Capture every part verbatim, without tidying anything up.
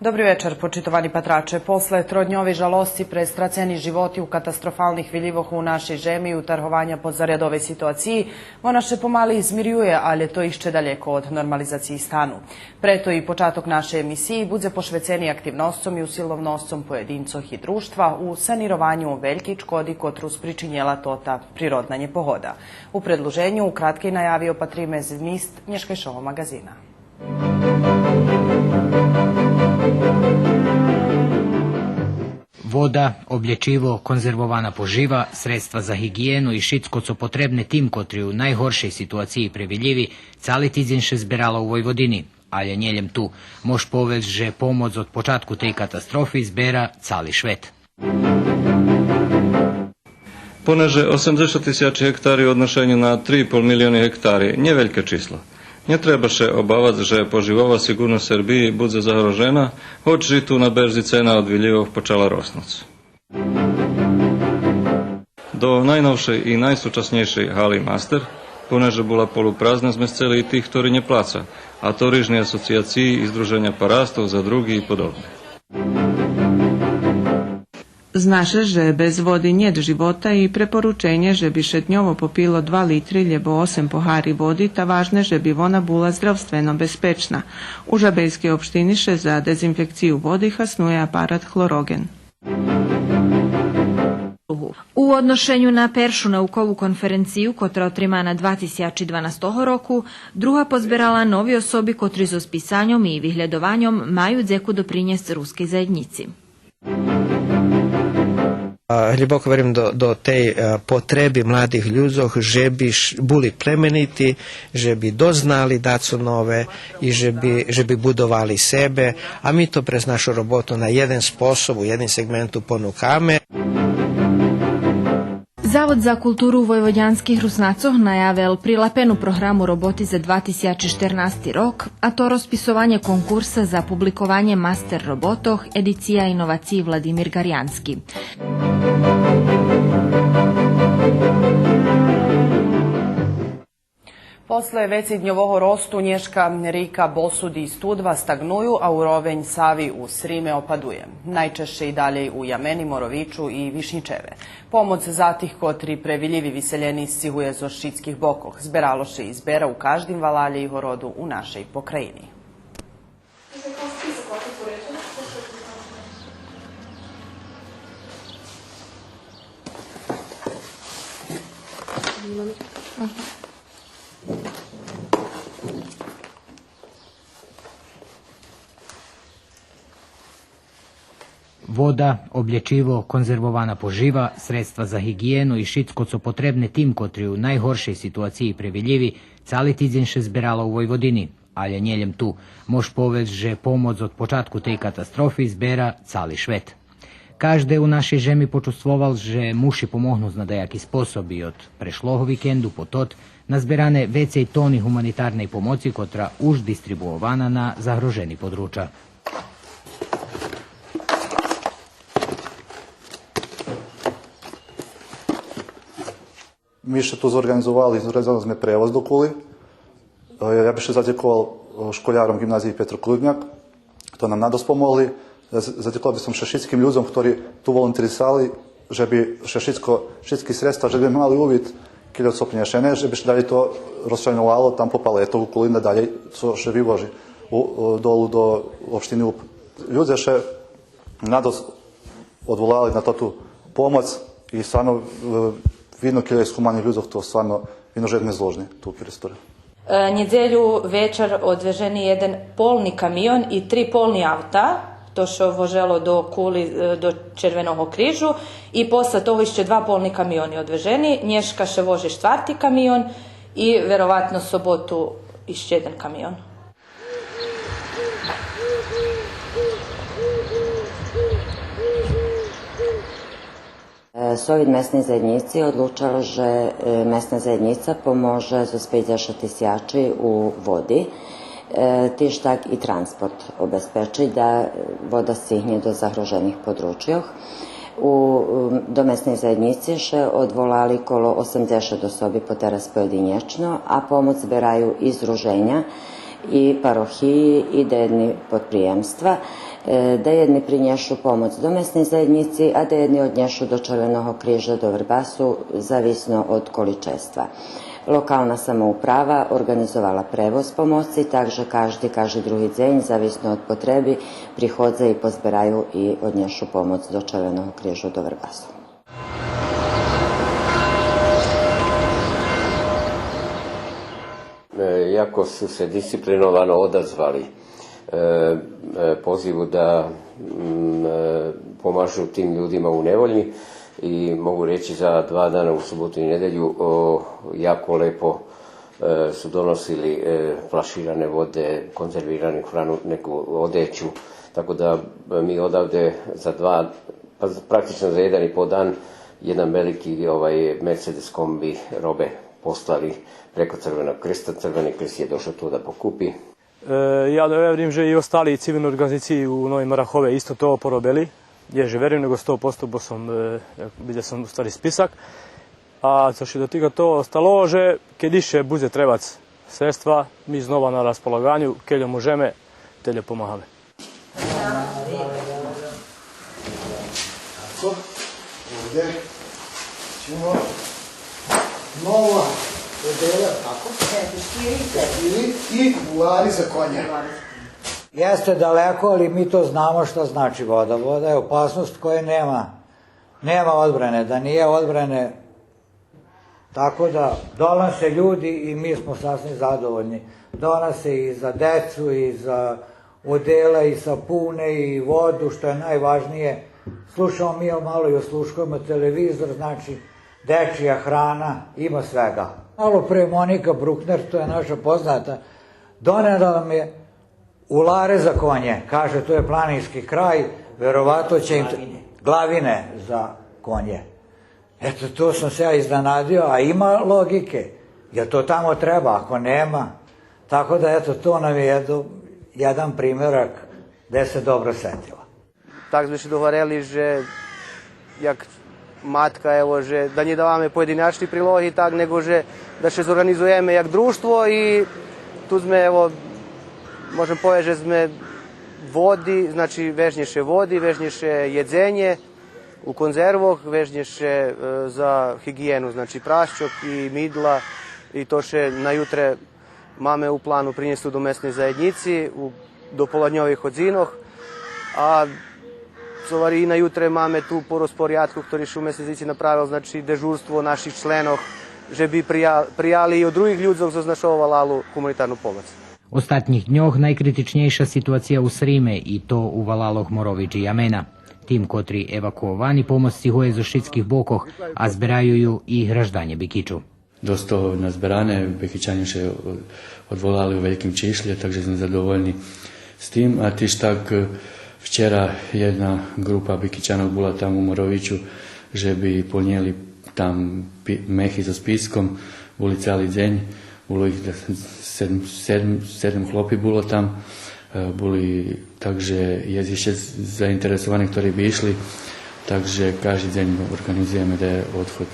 Добри вечар, почитовани патраче. После тродньовей жалосци пре страцени животи у катастрофалних вилївох у нашей жеми и утаргованя по зарядовей ситуациї, вона ше помали змирює, алє то ище далєко од нормализациї стану. Прето и початок нашей емисиї будзе пошвецени активносцом и усиловносцом поєдинцох и дружтва у санированю велькей чкоди котру спричинєла тота природна нєпогода. У предлуженю у краткей наяви опатриме змист нєшкайшого маґазина. Вода, облєчиво, конзервована пожива, средства за гиґиєну и шицко цо потребне тим котри у найгоршей ситуациї пре вилїви, цали тидзень ше зберало у Войводини. Алє нє лєм ту. Мож повесц же помоц од початку тей катастрофи збера цали швет. Понеже осемдзешат тисячи гектари у одношеню на три и пол милиони гектари нє вельке число. Нє треба ше обавац же поживова сиґурносц Сербиї будзе загрожена, гоч же ту на берзи цена од вилївох почала роснуц. До найновшей и найсучаснєйшей гали Мастер понеже була полупразна, змесцели и тих хтори нє плаца, а то рижни асоциациї и здруженя парастох, задруґи и подобне. Зна ше же без води нєт живота и препорученє же би ше дньово попило два литри лєбо осем погари води, та важне же би вона була здравствено безпечна. У Жабельскей општини ше за дезинфекцию води хаснує апарат Хлороґен. У одношеню на першу наукову конференцию, котра отримана два тисячи дванастого року, друга позберала нови особи котри зоз писаньом и виглєдованьом маю дзеку допринєсц рускей заєднїци. А, глїбоко верим до, до тей, е, потреби младих людзох же би ш-, були племенити, же би дознали дацо нове и же би, же би будовали себе, а ми то през нашу роботу на єден способ, у єдним сегменту понукаме. Завод за културу войводянских Руснацох наявел прилапену програму роботи за два тисячи штернасти рок, а то розписованє конкурса за публикованє мастер роботох, едиция иновациї Владимир Гарянски. После вецейдньового росту нєшка рика Босуди и Студва стаґную, а уровень Сави у Сриме опадує. Найчежше и далєй у Ямени, Моровичу и Вишнїчеве. Помоц за тих котри пре вилїви виселєни сцигує зоз шицких бокох. Зберало ше и збера у каждим валалє и городу у нашей покраїни. Вода, облєчиво, конзервована пожива, средства за гиґиєну и шицко цо потребне тим котри у найгоршей ситуациї пре вилїви, цали тидзень ше зберало у Войводини. Алє нє лєм ту. Мож повесц же помоц од початку тей катастрофи збера цали швет. Кажде у нашей жеми почувствовал же муши помогнуц на даяки способ и од прешлого викенду по тот назберане вецей тони гуманитарней помоци котра уж дистрибуована на загрожени подруча. Ми ше ту зорґанизовали, зорґанизовали зме превоз до Кули. Е, я би ше задзековал, е, школяром ґимназиї Петро Клудняк, хто нам надосц помогли. Е, з-, задзековал би сом ше шицким людзом хтори ту волонтерисали, же би ше шицко, шицки средства, же би мали увид кельо цо принєшене, же би ше далєй то розчленовало там по палетох у Кули, надалєй цо ше вивожи у, у, долу до општини Уп. Людзе ше надосц одволали на тоту помоц и стварно, е, видно кельо єст гуманих людзох, то стварно видно же зме зложни ту кельо єст. Е, нєдзелю вечар одвежени єден полни камион и три полни авта, то шо вожело до Кули, е, до Червеного крижу, и после того ище два полни камиони одвежени. Нєшка ше вожи штварти камион и вероватно соботу ище єден камион. Совит месней заєднїци одлучел же, е, месна заєднїца поможе зоз пейдзешат тисячи у води, е, тиж так и транспорт обезпечи да вода сцигнє до загрожених подручйох. У, м, до месней заєднїци ше одволали коло осемдзешат особи потераз поєдинєчно, а помоц збераю и здруженя, и парохиї, и деєдни подприємства. Е, деєдни принєшу помоц до месней заєднїци, а деєдни однєшу до Червеного крижа до Врбасу, зависно од количества. Локална самоуправа орґанизовала превоз помоци, так же кажди, кажди други дзень, зависно од потреби, приходза и позбераю и однєшу помоц до Червеного крижа до Врбасу. E, jako su se disciplinovano odazvali, e, e, pozivu da, mm, e, pomažu tim ljudima u nevolji i mogu reći za dva dana, u subotu i nedjelju, o, jako lepo, e, su donosili, e, flaširane vode, konzerviranu hranu, neku odeću, tako da, e, mi odavde za dva, pa praktično za jedan i po dan jedan veliki, ovaj, Mercedes kombi robe poslali preko Crvenog krsta. Crveni krst je došao tu da pokupi. Е, я верим же и остали цивилни орґанизациї у Новим Орахове исто то поробели. Є же верим, него сто посто, бо сом, е, видзел сом у стари списак. А цо ше дотика того осталого, же кед ище будзе требац средства, ми знова на располаганю, кельо можеме, тельо помагаме. Tako. Ovdje ćemo nova odela, tako? Četiri, četiri. I vulari za konje. Jeste daleko, ali mi to znamo šta znači voda. Voda je opasnost koja nema, nema odbrane. Da nije odbrane, tako da donose ljudi i mi smo sasvim zadovoljni. Donose i za decu, i za odela, i sapune, i vodu, što je najvažnije. Slušamo mi malo i osluškujemo televizor, znači, dečija hrana, ima svega. Malo pre Monika Bruckner, to je naša poznata, donela nam je ulare za konje. Kaže, to je planinski kraj, verovatno će im... Glavine. Glavine za konje. Eto, to sam se ja iznenadio, a ima logike, jer to tamo treba, ako nema. Tako da, eto, to nam je jedno, jedan primerak gde se dobro setila. Так зме ше договорели же як матка, ево, же да нє даваме поєдиначни прилоги, так, него же да ше зорґанизуєме як дружтво и ту зме, ево, можем повесц же зме води, значи, вежнє ше води, вежнє ше єдзенє у конзервох, вежнє ше, е, за гиґиєну, значи, пращок и мидла, и то ше на ютре маме у плану принєсц до месней заєднїци у дополадньових годзинох. А цо вари и на ютре маме ту по розпорядку, хтори ше у месней заєднїци направел, значи, дежурство наших членох, же би прия-, прияли и од других людзох зоз нашого валалу гуманитарну помоц. Остатнїх дньох найкритичнєйша ситуация у Сриме, и то у валалох Морович и Ямена. Тим котри евакуовани помоц сцигує зоз шицких бокох, а збераю ю и гражданє Бикичу. Досц того назберане, Бекичанє ше одволали у вельким чишлє, так же зме задовольни з тим. А тиж так, е, вчера єдна ґрупа Бекичанох була там у Моровичу, же би понєли там пи-, мехи зоз писком, були цали дзень, було их седем, седем, седем хлопи було там, е, були Так же єст ище заинтересованих хтори би ишли, так же кажди дзень орґанизуєме да є одход.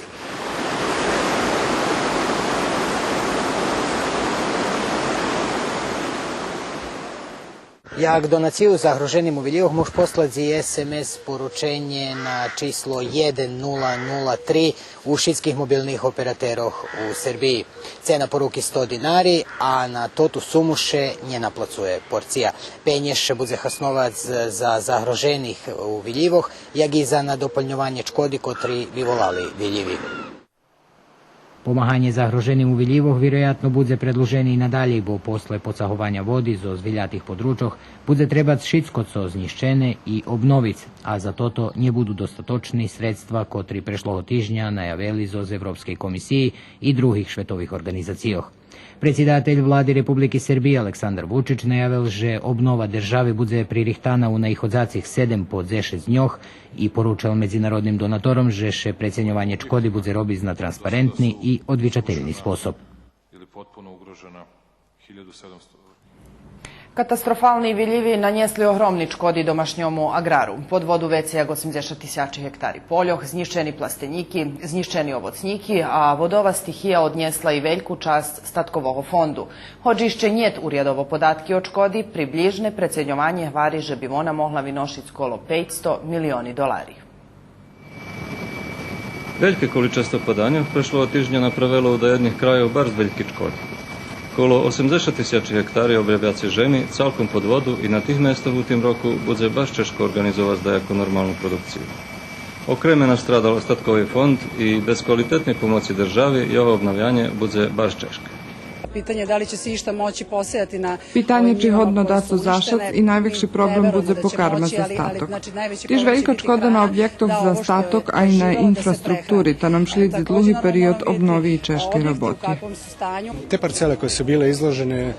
Як донацию загроженим у вилївох мож послац и СМС порученє на число єден нула нула три у шицких мобилних оператерох у Сербиї. Цена поруки сто динари, а на тоту суму ше нє наплацує порция. Пенєж ше будзе хасновац за загрожених у вилївох, як и за надополньованє чкоди котри виволали вилїви. Помаганє загроженим у вилївох вироятно будзе предлужене и надалєй, бо после поцагованя води зоз вилятих подручох будзе требац шицко цо знїщене и обновиц, а за тото нє буду достаточни средства котри прешлого тижня наявели зоз Европскей комисиї и других шветових орґанизацийох. Предсидатель Влади Републики Сербиї Александар Вучич наявел же обнова держави будзе пририхтана у наиходзацих седем по дзешец дньох и поручел медзинародним донатором же ше преценьованє чкоди будзе робиц на транспарентни и одвичательни способ. Катастрофални вилїви нанєсли огромни чкоди домашньому аґрару. Под воду вецей як осемдзешат тисячи гектари польох, знїщени пластенїки, знїщени овоцнїки, а водова стихия однєсла и вельку часц статкового фонду. Гоч ище нєт урядово податки о чкоди, приблїжне преценьованє гвари же би вона могла виношиц коло пейцсто милиони долари. Вельке количество паданьох прешлого тижня направело у даєдних крайох барз вельки чкоди. Коло осемдзешат тисячи гектари обрабяцей жеми цалком под воду и на тих местох у тим року будзе барз чежко орґанизовац даяку нормалну продукцию. Окреме настрадал статкови фонд и без квалитетней помоци держави його обнавянє будзе барз чежке. Питање да ли ће се ишта моћи посејати на Питање чи годно дацо зашац и найвекши проблем будзе покарма за статок. Тиж велька чкода на објектох за статок, а и на инфраструктури, та нам шлїдзи длуги период обнови и чежки роботи. Te parcele koje su bile izložene,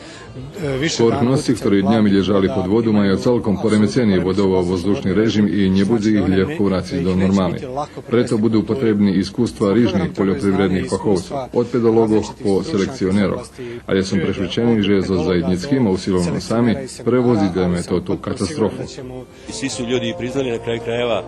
e, više Povrhnosci, htori dnjami lježali pod vodu, maju calkom poremeceni vodovo-vozdušni režim i nje budze ih ljevko vracic do normali. Preto budu potrebni iskustva rižnih poljopривредних фаховцох, од педолоґох по селекционерох. Але сом прешвичени же зоз заєднїцкима усиловносцами превозидземе тоту катастрофу. I svi su ljudi priznali na kraju krajeva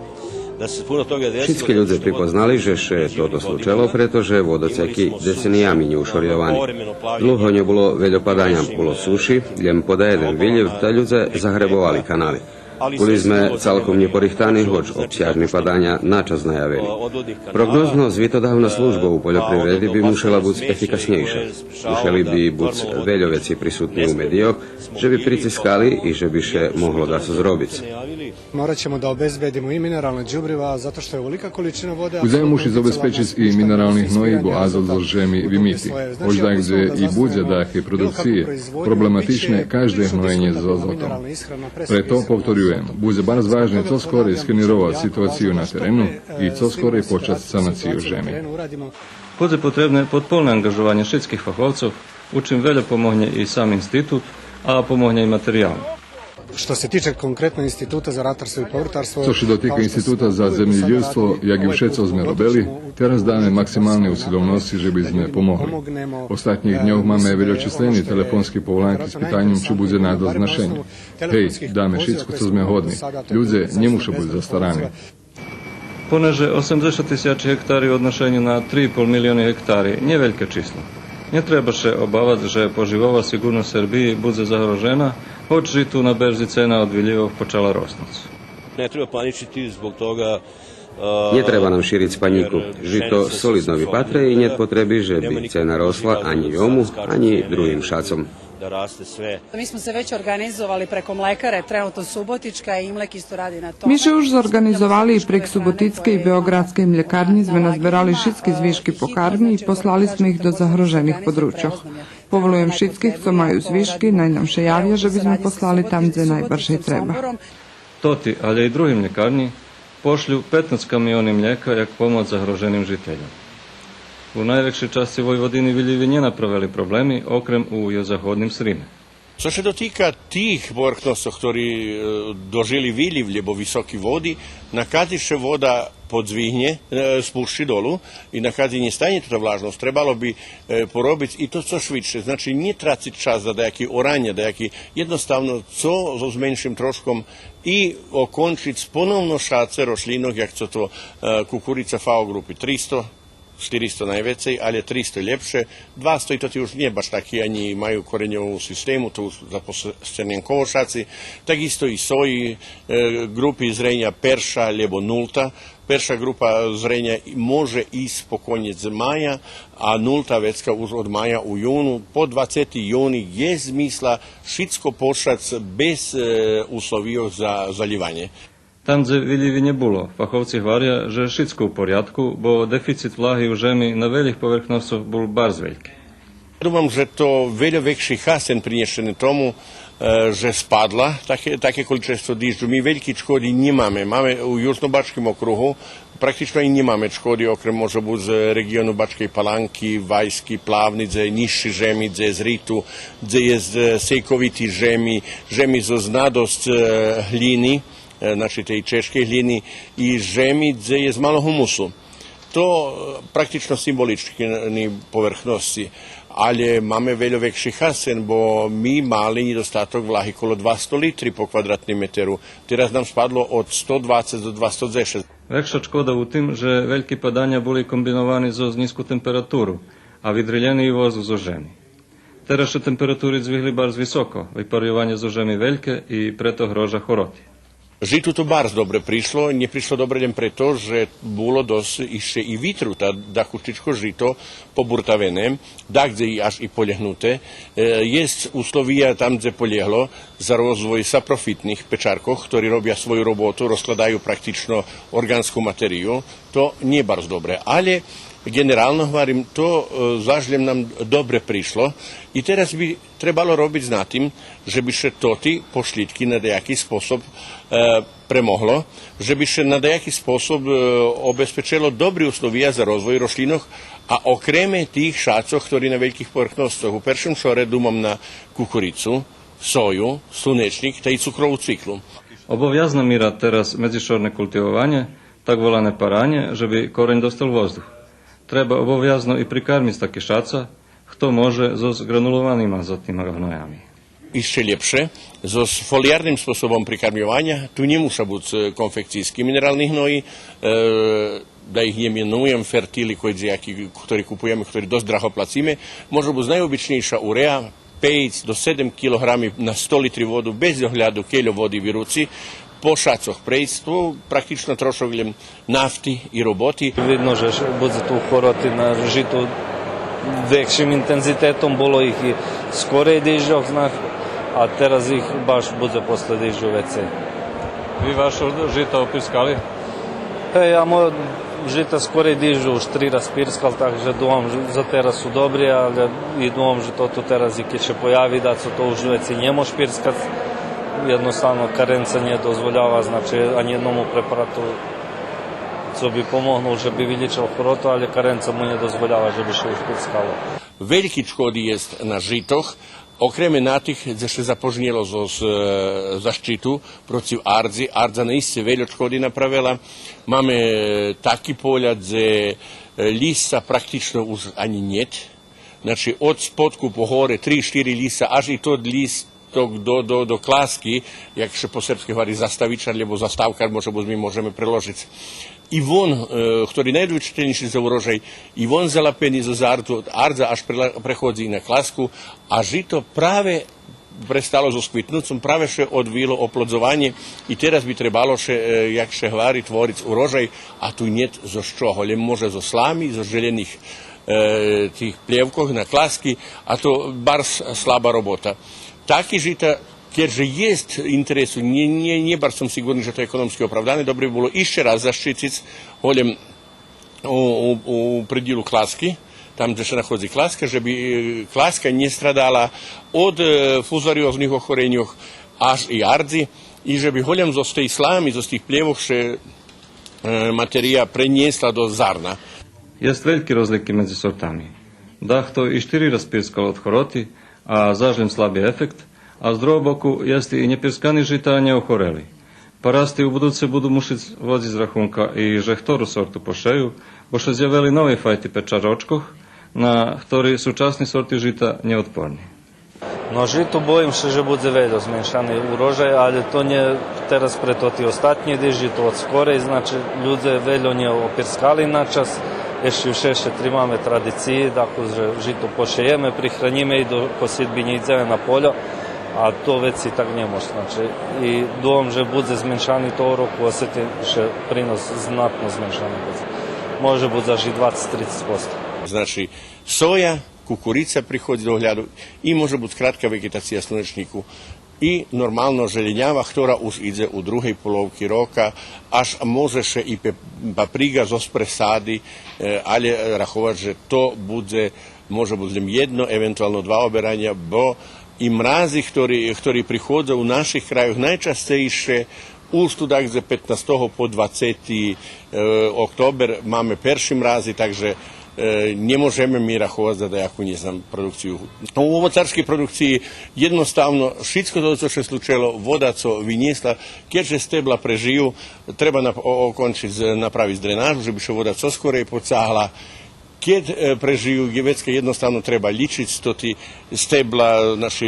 da se puno toga desilo. Шицки людзе припознали же ше тото случело, прето же водоцеки децениями нє ушорйовани. Длуго нє було вельо паданя, було суши, лєм по даєден вилїв, та людзе загребовали канали. Були зме цалком нєпорихтани, гоч обсяжни паданя начас наявени. Прогнозно-звитодавна служба у польопривреди би мушела буц ефикаснєйша. Мушели би буц вельо вецей присутни у медийох, же би прицискали и же би ше могло дацо зробиц. Morat ćemo da obezbedimo i mineralna đubriva, zato što je ovolika količina vode Будземе мушиц забезпечиц и минерални гної, бо азот зоз жеми вимити. Гоч дагдзе и будзе даякей продукциї, проблематичне кажде гноєнє з азотом. Прето, повторюєм, будзе барз важне цо скорей скенировац ситуацию на терену и цо скорей почац санацию жеми. Будзе потребне подполне анґажованє шицких фаховцох, у чим вельо помогнє и сам институт, а помогнє и материялно. Što se tiče konkretno Instituta za ratarstvo i povrtarstvo, Цо ше дотика Института за землєдїлство, як и вше цо зме робели, тераз даме максимални усиловносци же би зме помогли. Остатнїх дньох маме вельочислени телефонски поволанки з питаньом чи будзе нада за знашенє. Гей, даме шицко цо зме годни. Людзе нє муша буц застарани. Понеже осемдзешат тисячи гектари у одношеню на три и пол милиони гектари нє вельке число, нє треба ше обавац же поживова сиґурносц Сербиї будзе загрожена, гоч житу на берзи цена од вилївох почала роснуц. Ne treba paničiti zbog toga. Nje treba нам шириц панїку. Жито солидно випатре и нєт потреби же би цена росла анї йому, анї другим шацом. Da raste sve. Mi smo se već organizovali preko mlekare, trenutno Subotička i Imlek isto radi na tome. Ми ше уж зорґанизовали и прейґ Суботицкей и Беоґрадскей млєкарнї зме назберали шицки звишки по карми и послали зме их до загрожених подручох. Поволуєм шицких цо маю звишки, най нам ше явя же би зме послали там дзе найбаржей треба. Тоти, але и други млєкарнї пошлю петнац камиони млєка як помоц загроженим жительом. У найвекшей часци Войводини вилїви нє направели проблеми, окрем у югозаходним Сриме. Co se dotika tih povrhnosох, хтори, е, дожили вилїв лєбо високи води, на кади ше вода подзвигнє, е, спущи долу и на кади нє стане тота влажносц, требало би, е, поробиц и то цо швидше. Значи, нє трациц час за даяки ораня, даяки єдноставно цо зоз меншим трошком и окончиц поновно шаце рошлїнох, як цо то, е, кукурица фао ґрупи тристо, штиристо найвецей, але тристо лєпше, двасто и то ти уж нє баш таки анї маю кореньову систему, то уж запосцененково шаци, так исто и сої, е, ґрупи зреня перша лєбо нулта. Перша ґрупа зреня може исц по конєц мая, а нулта вецка уж од мая у юну. По двацети юни є змисла шицко пошац без, е, условийох за залїванє. Там дзе вилїви нє було, фаховци гваря же шицко у порядку, бо дефицит влаги у жеми на велїх поверхносцох бул барз вельки. Думам же то вельо векши хасен принєшене тому, Е, же спадла таке, таке количество дижджу. Ми вельки чкоди нємаме. Маме у Южнобачким округу, практично и нємаме чкоди, окрем, може буц, з реґиону Бачкей Паланки, Вайски, Плавни, дзе є нїзши жеми, дзе є з риту, дзе є з, е, сейковити жеми, жеми зоз надосц, е, глїни, е, значи тей чежкей глїни, и жеми дзе є мало гумусу. То, е, практично символични поверхносци, алє маме вельо векши хасен, бо ми мали нєдостаток влаги коло двасто литри по квадратним метеру. Тераз нам спадло од сто двацец до двасто дзешец. Векша чкода у тим же вельки паданя були комбиновани зоз нїзку температуру, а видрилєни и воздух зоз жеми. Тераз ше температури дзвигли барз високо, випарйованє зоз жеми вельке и прето грожа хороти. Житу то барз добре пришло, нє пришло добре лєм прето же було досц ище и витру, та дахучичко жито побуртавене, дагдзе и аж и полєгнуте. Е, єст условия там дзе полєгло за розвой сапрофитних печаркох, хтори робя свою роботу, розкладаю практично орґанску материю, то нє барз добре. Алє ґенерално гварим, то, е, заш лєм нам добре пришло и тераз би требало робиц на тим же би ше тоти пошлїдки на даяки способ, е, премогло, же би ше на даяки способ, е, обезпечело добри условия за розвой рошлїнох, а окреме тих шацох, хтори на вельких поверхносцох, у першим шоре думам на кукурицу, сою, слунечнїк та и цукрову цвиклу. Обовязна мира тераз медзишорне култивованє, так волане паранє, же би корень достал воздух. Треба обовязно и прикармиц таки шаца, хто може, зоз ґранулованима азотнима гноями. Ище лєпше, зоз фолиярним способом прикармйованя, ту нє муша буц, е, конфекцийски минерални гної, е, да их нє менуєм, фертили, кой дзеяки, хтори купуєме, хтори досц драго плациме, може буц найобичнєйша уреа, пейц до седем килограми на сто литри воду, без огляду кельо води вируци, по шацох прейц, то практично трошок лєм нафти и роботи. Видно же будзе ту хороти на житу векшим интензитетом, було их и скорей дижджох, знаш, а тераз их баш будзе после дижджу вецей. Ви вашо жито опирскали? Е, я моє жита скорей дижджу уж три раз пирскал, так же думам же за тераз су добри, алє и думам же тото тераз и кед ше появи дацо, то уж вецей нє мож пирскац. Єдноставно каренца нє дозволява, значи, анї єдному препарату цо би помогнул же би вилєчел хороту, алє каренца му нє дозволява же би ше уж пирскало. Вельки чкоди єст на житох, окреме на тих дзе ше запожнєло зоз, е, защиту процив ардзи. Ардза наисце вельо чкоди направела. Маме, е, таки поля дзе, е, лїсца практично уж анї нєт. Значи, од сподку по горе, три-штири лїсца, аж и тот лїсток до, до, до класки, як ше по сербски гвари заставичар, лєбо заставкар, може буц ми можеме преложиц. И вон, е, хтори најодлучителнєйши за урожай, и вон залапени зоз ардзу, ардза аж прела-, преходзи и на класку, а жито праве престало зоз квитнуцом, праве ше одвило оплодзованє и тераз би требало ше, е, як ше гвари, твориц урожай, а ту нєт зоз чого, лєм може зоз слами, зоз желєних, е, тих плєвкох на класки, а то барз слаба робота. Таки жита, кед же єст интересу, нє, нє, нє барз сом сиґурни же то економски оправдане, добре би було ище раз защициц, голєм у, у, у придїлу класки, там дзе ше находзи класка, же би, е, класка нє страдала од, е, фузариозних охореньох, аж и ардзи, и же би голєм зоз тей слами, зоз тих плєвох ше, е, материя пренєсла до зарна. Єст вельки розлики медзи сортами. Дахто и штири раз пирскал од хороти, а заш лєм слаби ефект, а з другого боку єст и нєпирскани жита, а нєохорели. Парасти у будуце буду мушиц водзиц рахунка и же хтору сорту пошею, бо ше зявели нови файти печарочкох, на хтори сучасни сорти жита нєотпорни. Но житу, боїм ше же будзе вельо зменшани урожай, алє то нє тераз пре тоти остатнї дижджи, то од скорей, значи, людзе вельо нє опирскали на час, ешта вше ше тримаме традициї, так же жито пошеєме, прихранїме и до косидби нє идземе на поля, а то вецей так нє мож, значи, и думам же будзе зменшани того року, осетим же принос знатно зменшани будзе. Може буц аж и двацец-трицец посто. Значи, соя, кукурица приходзи до огляду и може буц кратка веґетация слунечнїку. И нормално желєнява, хтора уж идзе у другей половки рока, аж може ше и пе-, паприґа зоз пресади, е, алє раховац же то будзе, може буц лєм єдно, евентуално два обераня, бо и мрази хтори, хтори приходза у наших крайох найчастейше уж ту дакъ з петнастого по двацети, е, октобер маме перши мрази, так же, е, нє можеме ми раховац за даяку, нє знам, продукцию. У овоцарскей продукциї єдноставно шицко то цо ше случело, вода цо винєсла, кед же стебла прежию, треба нап-, о-, окончиц, направиц дренажу, же би ше вода цо скорей поцагла. Кед, е, прежию, вецка єдноставно треба лїчиц тоти стебла, значи,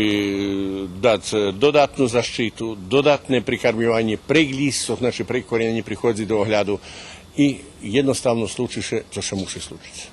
дац, е, додатну защиту, додатне прикармйованє, преґлїсцох, значи, прекоренєнє приходзи до огляду и єдноставно случи ше цо ше муши случиц.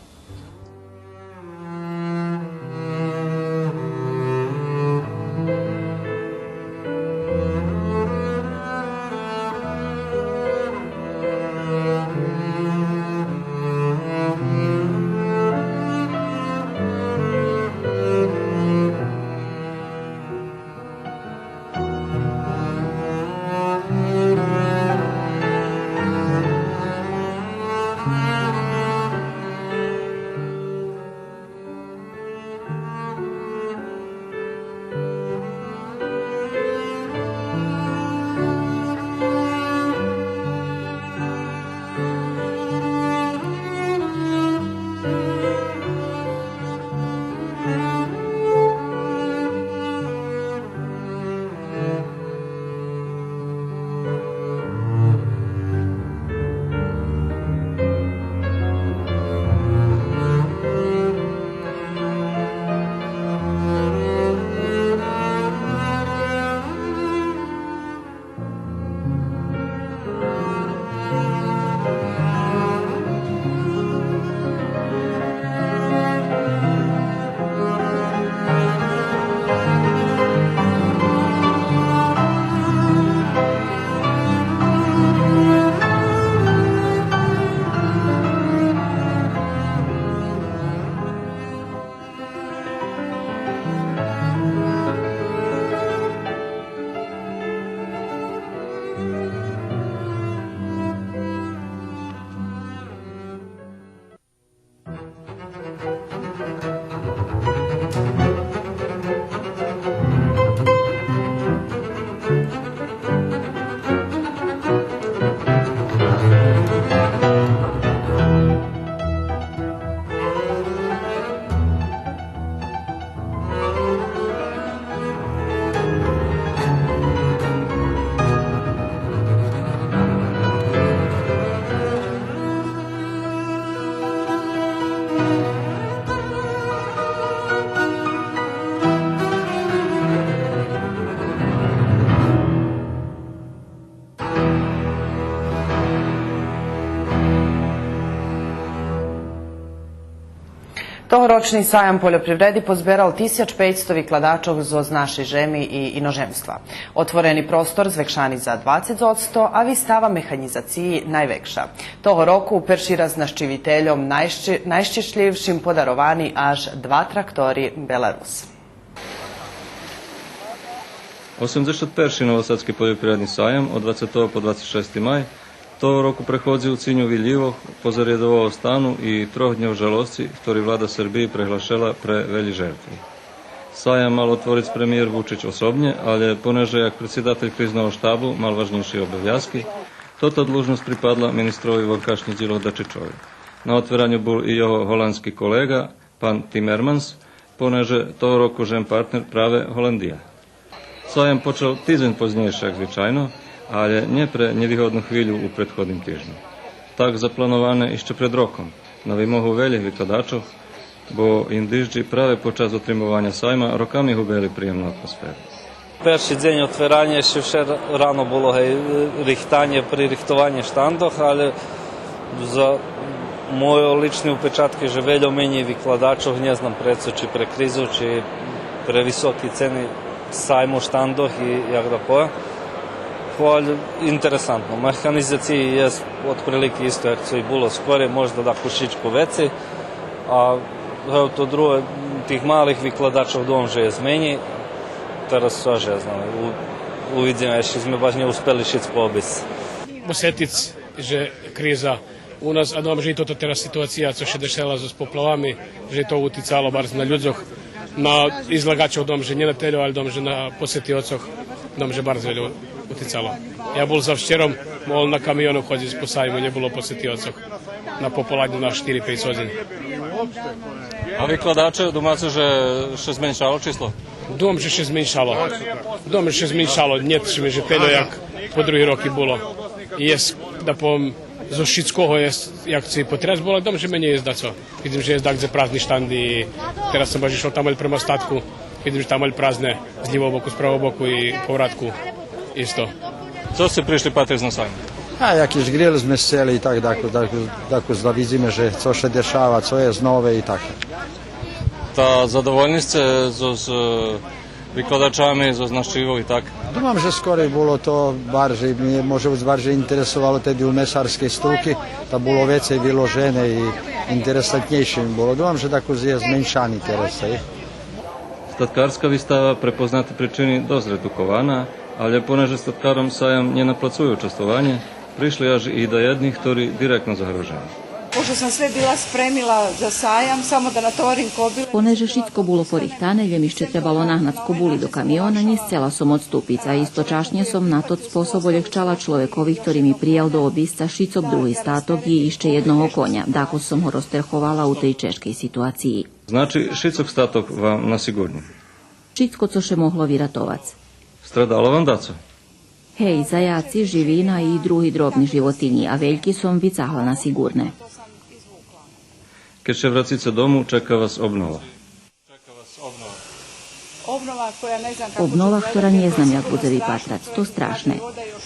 Тогорочни саям польопривреди позберал тисяч пейцсто викладачох зоз нашей жеми и иножемства. Отворени простор звекшани за двацец одсто, а вистава механїзациї найвекша. Того року перши раз нащивительом найщи-, найщешлївшим подаровани аж два трактори Беларус. Осемдзешат перши Новосадски польопривредни саям од двацетого по двацет шести май того року преходзи у циню вильйивох, позарядового стану и трох дньох жалосци, хтори влада Сербиї преглашела пре велї жертви. Саям мал отвориц премиєр Вучич особнє, алє понеже як предсидатель кризного штабу мал важнєйши обовязки, тота длужносц припадла министрови ванкашнїх дїлох Дачичови. На отвераню бул и його голандски колеґа, пан Тимерманс, понеже того року жем партнер праве Голандия. Саям почал тидзень познєйше як звичайно, алє нє пре нєвигодну хвилю у предходним тижню. Так заплановане ище пред роком, на вимогу велїх викладачох, бо индижджи праве под час отримованя сайма роками губели приємну атмосферу. Перши дзень отвераня, ище вше рано було, гей, рихтанє, пририхтованє штандох, алє за мойо лични упечатки же вельо менєй викладачох, нє знам прецо, чи пре кризу, чи пре високи цени саймо штандох и як да повем. Алє интересантно. Механизациї єст отприлики исто як цо и було скорей, можда дакус шичку вецей. А, гей, то друге, тих малих викладачох думам же єст менєй. Тераз цо же знам, у-, увидзиме, ище зме баш нє успели шицко обисц. Осетиц же криза у нас, а думам же и тота тераз ситуация цо ше дешела зоз поплавами, же то утицало барз на людзох. На излагачох домже, нє на тельо, алє домже на посетиоцох, домже барз вельо утицало. Я бул завчером, могол на камиону ходзиц по сайму, нє було посетиоцох на пополадню на штири-пейц годзин. А викладаче, думаце же ше зменшало число? Думам же ше зменшало. Думам же ше зменшало, нє шицки же тельо як по други роки було. И єст, да повем, зоз шицкого єст, як ци потреб було, думам же менєй єст дацо. Видзим же єст дакдзе празни штанди. Тераз сом баш ишол тамаль према статку. Видзим же тамаль празне з лївого боку, з правого боку и по вратку исто. Цо сце пришли патриц на сайм? А, якиш грил зме сцели и так, дакус, дакус, дакус да видзиме же цо ше дешава, цо єст нове и так. Та задовольни сце зоз, е, викладачами, зоз нащивох и так? Думам же скорей було то баржей, мнє може буц баржей интересовало теди у месарскей струки, та було вецей виложене и интересантнєйше ми було. Думам же дакус єст зменшани тераз, е. Статкарска вистава пре познати причини досц редукована, алє понеже статкаром саям нє наплацує участвованє, пришли аж и даєдни хтори директно загрожени. Pošto sam sve bila spremila za sajam, samo da natovarim kobile. Понеже шицко було порихтане, лєм ище требало нагнац кобули до камиона, нє сцела сом одступиц, а источашнє сом на тот способ олєгчала чловекови хтори ми приял до обисца шицок други статок и ище єдного коня, дакус сом го розтерховала у тей чежкей ситуациї. Значи, шицок статок вам на сиґурнє? Шицко цо ше могло виратовац. Страдало вам дацо? Гей, заяци, живина и други дробни животинї, а вельки сом вицагла на сиґурне. Кед ше врацице дому, чека вас обнова. Obnova koja ne znam kako će izgledati. Обнова хтора нє знам як будзе випатрац, то страшне.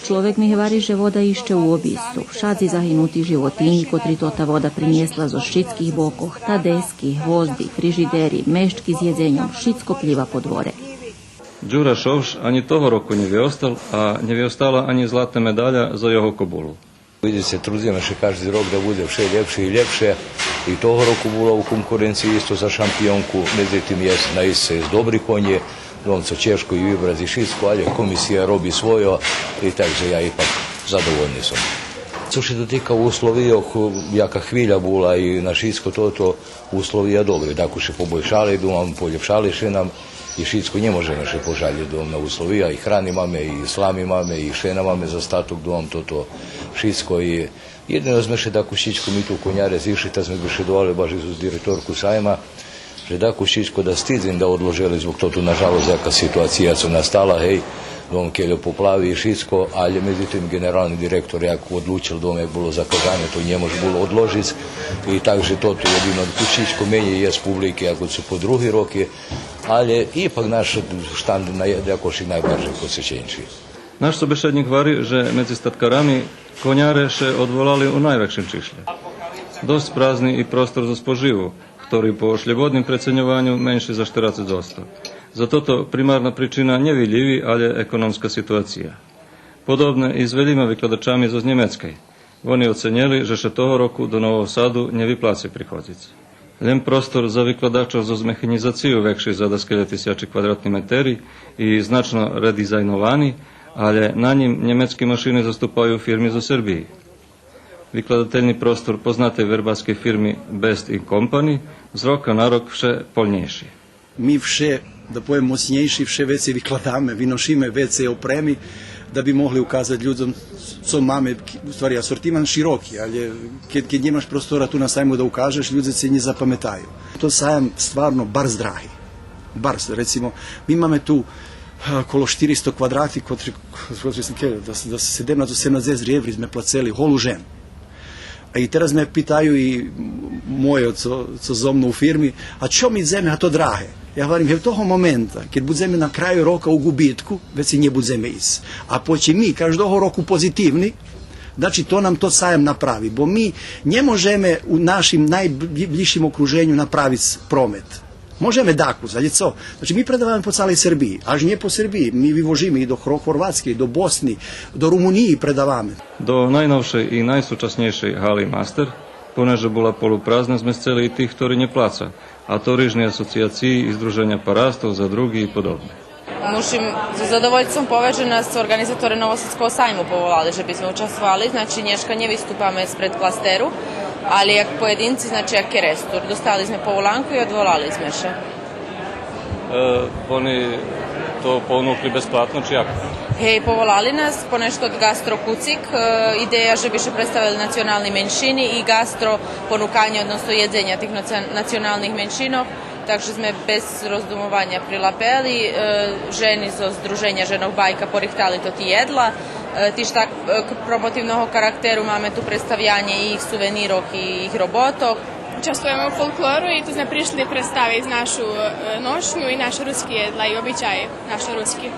Чловек ми гвари же вода ище у обисцу, вшадзи загинути животинї котри тота вода принєсла зоз шицких бокох, та дески, гвозди, фрижидери, мешчки з єдзеньом, шицко плїва по дворе. Дюра Шовш анї того року нє виостал, а нє виостала анї златна медаля за його кобулу. Видзице, трудзиме ше кажди рок да будзе вше лєпше и лєпше. И того року була у конкуренциї исто за шампионку, медзитим єст, наисце єст добри конї, думам цо чежко и вибрац и шицко, алє комисия роби свойо и так же я ипак задовольни сом. Цо ше дотика условийох, яка хвиля була и на шицко тото, условия добри, дакус ше побойшали, думам, полєпшали ше нам. И шицко, нє можеме ше пожалїц, думам, на условия, и храни маме, и слами маме, и шена маме за статок, думам, тото шицко. И єдино зме ше дакус шицко ми ту коняре зишли, та зме бешедовали баш и з директорку сайма, же дакус шицко да стидзим да одложели, због тото, нажалосц, яка ситуация цо настала, гей, думам, кельо поплави и шицко, алє медзитим ґенерални директор як одлучел, думам, як було заказане, то нє мож було одложиц. И так же тото єдино, шицко менєй єст публики яко цо по други роки, алє ипак наш штанд на-, якошик найбаржей посеченши. Наш собешеднїк гвари же медзи статкарами коняре ше одволали у найвекшим чишлє. Досц празни и простор за споживу, хтори по шлєбодним преценьованю менши за штерацец одсто. За тото примарна причина нє вилїви, алє економска ситуация. Подобне и з велїма викладачами зоз Нємецкей. Вони оценєли же ше того року до Нового Саду нє виплаци приходзиц. Лєм простор за викладачох зоз механїзацию векши за даскельо тисячи квадратни метери и значно редизайновани, алє на нїм нємецки машини заступаю фирми зоз Сербиї. Викладательни простор познатей вербаскей фирми Best and Company з рока на рок вше полнєйши. Ми вше, да повем, моцнєйши, вше вецей викладаме, виношиме вецей опреми, да би могли указац людзом цо маме, у ствари, асортиман широки, алє кед, кед нємаш простора ту на сайму да укажеш, людзе це нє запаметаю. Тот саям стварно барз драги. Барз, рецимо, ми маме ту, а, коло штиристо квадрати, котри, котри сом кельо, да, да седемнац, осемнац еври зме плацели голу жем. А и тераз ме питаю и мойо цо, цо зо мну у фирми: „А чо ми идземе, а то драге?“ Я гварим: „Гевтого момента, кед будземе на краю рока у ґубитку, вецей нє будземе исц. А почим ми каждого року позитивни, значи, то нам тот саям направи, бо ми нє можеме у нашим найблїзшим окруженю направиц промет.“ Можеме дакус, алє цо? Значи, ми предаваме по цалей Сербиї, аж нє по Сербиї, ми вивожиме и до Хро-, Горватскей, до Босни, до Румуниї предаваме. До найновшей и найсучаснєйшей гали Мастер, понеже була полупразна, зме сцели и тих хтори нє плаца, а то рижни асоциациї и здруженя парастох, задруґи и подобне. Мушим зоз задовольством повесц же нас орґанизаторе Новосадского сайму поволали же би зме участвовали, значи, нєшка нє виступаме спред кластеру, алє як поєдинци, значи, як Керестур. Достали зме поволанку и одволали зме ше. Е, вони то понукли безплатно, чи як? Гей, поволали нас, понешто од Гастро Куцик, е, идея же би ше представели национални меншини и гастро понуканє, односно єдзеня тих националних меншинох. Так же зме без роздумованя прилапели, е, жени зоз Здруженя женох Байка порихтали тоти єдла. Е, тиж так, е, к-, промотивного характеру маме ту представянє и їх сувенирох и їх роботох. Участвуєме у фолклору и ту зме пришли представиц нашу, е, ношню и наши руски єдла и обичаї наши руски.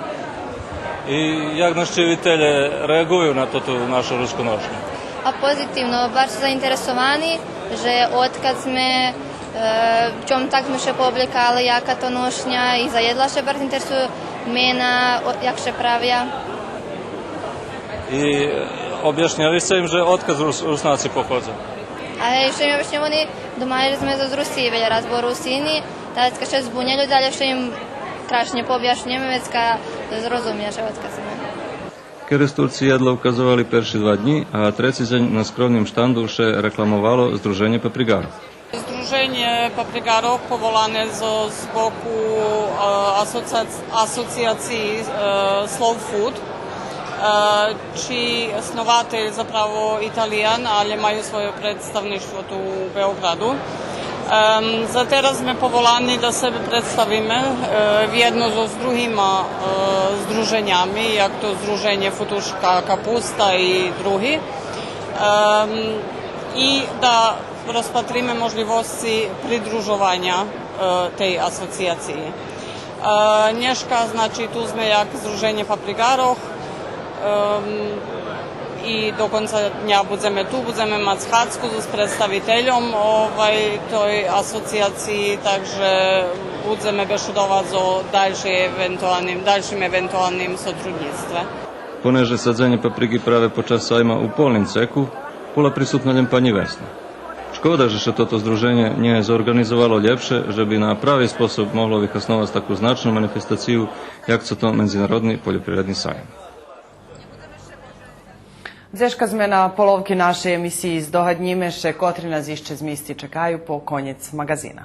И як нащивителє реаґую на тоту нашу руску ношню? А позитивно, баш су заинтересовани же одкадз зме, е, чом так зме ше пооблєкали, яка то ношня, и за єдла ше барз интересую, мена, о, як ше правя. И, е, обяшнєли сце им же одкадз Рус-, Руснаци походза? А гей, што им обяшнєли, вони думали же зме зоз Русиї, вельо раз, бо Русини, та вецка ше збуня людзе, але што им крашнє пообяшнєме, вецка зрозумя же одкадз зме. Керестурци єдло указовали перши два днї, а треци дзень на скромним штанду ше рекламовало Здруженє паприґарох. Здруженє паприґарох поволане зоз боку, е, асоци-, асоциациї, е, Slow Food, е, чий основатель заправо Италиян, але маю свойо представништво ту у Беоґраду. Ем, за тераз зме поволани да себе представиме, е, вєдно зоз другима, е, здруженями, як то Здруженє Футушка капуста и други. Ем, и да розпатриме можлївосци придружованя, е, тей асоциациї. Е, нєшка, значи, ту зме як Здруженє паприґарох, ем, и до конца дня будземе ту, будземе мац схадзку зоз представительом, овай, той асоциациї, так же будземе бешедовац о дальшим евентуалним, дальшим евентуалним сотруднїцтве. Понеже садзенє паприґи праве под час сайма у полним цеку, була присутна лєм панї Весна. Шкода же ше тото здруженє нє зорґанизовало лєпше, же би на прави способ могло вихасновац таку значну манифестацию, як цо то Медзинародни польопривредни сайм. Дзешка зме на половки нашей емисиї. Здогаднїме ше котри нас ище змисти чекаю по конєц маґазина.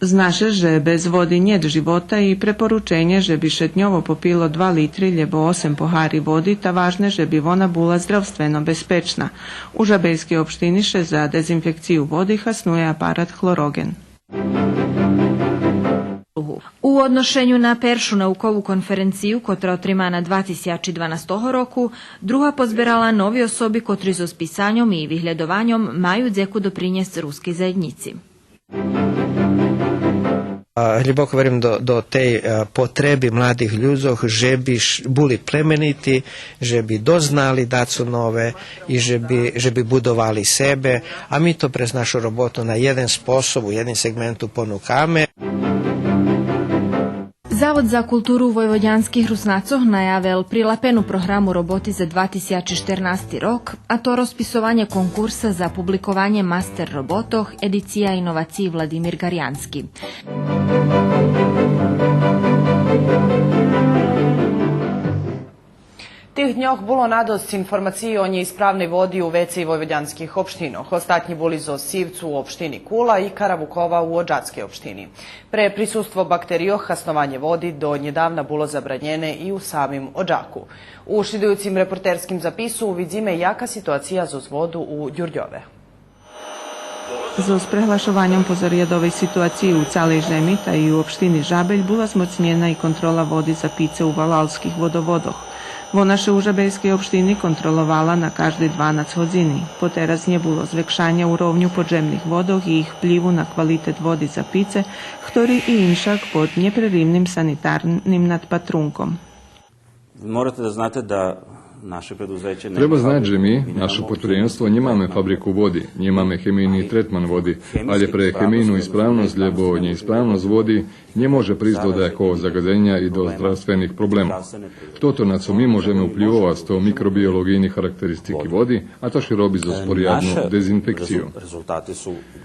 Зна ше же без води нєт живота и препорученє же би ше дньово попило два литри лєбо осем погари води, та важне же би вона була здравствено безпечна. У Жабельскей општини ше за дезинфекцию води хаснує апарат Хлороґен. У одношеню на першу наукову конференцию, котра отримана два тисячи дванастого року, Друга позберала нови особи котри зоз писаньом и виглєдованьом маю дзеку допринєсц рускей заєднїци. А, глїбоко верим до, до тей, е, потреби младих людзох же би ш-, були племенити, же би дознали дацо нове и же би, же би будовали себе, а ми то през нашу роботу на єден способ, у єдним сегменту понукаме. Завод за културу войводянских Руснацох наявел прилапену програму роботи за два тисячи штернасти рок, а то розписованє конкурса за публикованє мастер роботох, едиция иновациї Владимир Гарянски. Тих дньох було надосц информациї о нєйисправней води у вецей войводянских општинох. Остатнї були зоз Сивцу у општини Кула и Карабукова у Оджацкей општини. Пре присуство бактерийох хаснованє води до нєдавна було забранєне и у самим Оджаку. У шлїдуюцим репортерским запису увидзиме яка ситуация зоз воду у Дюрдьове. Зоз преглашованьом позарядовей ситуациї у цалей жеми, та и у општини Жабель була змоцнєна и контрола води за пице у валалских водоводох. Вона ше у Жабельскей општини контроловала на кажди дванац годзини. Потераз нє було звекшаня уровню поджемних водох и їх вплїву на квалитет води за пице, хтори и иншак под нєпреривним санитарним надпатрунком. Ви морате да знате да наше предузеће нема фабрику. Треба знац же ми, нашо подприємство, нємаме фабрику води, нємаме хемийни третман води, алє пре хемийну исправносц лєбо нєисправносц води нє може присц до даякого загадзеня и до здравствених проблемох. Тото на цо ми можеме уплївовац, то микробиолоґийни характеристики води, а то ше роби зоз порядну дезинфекцию.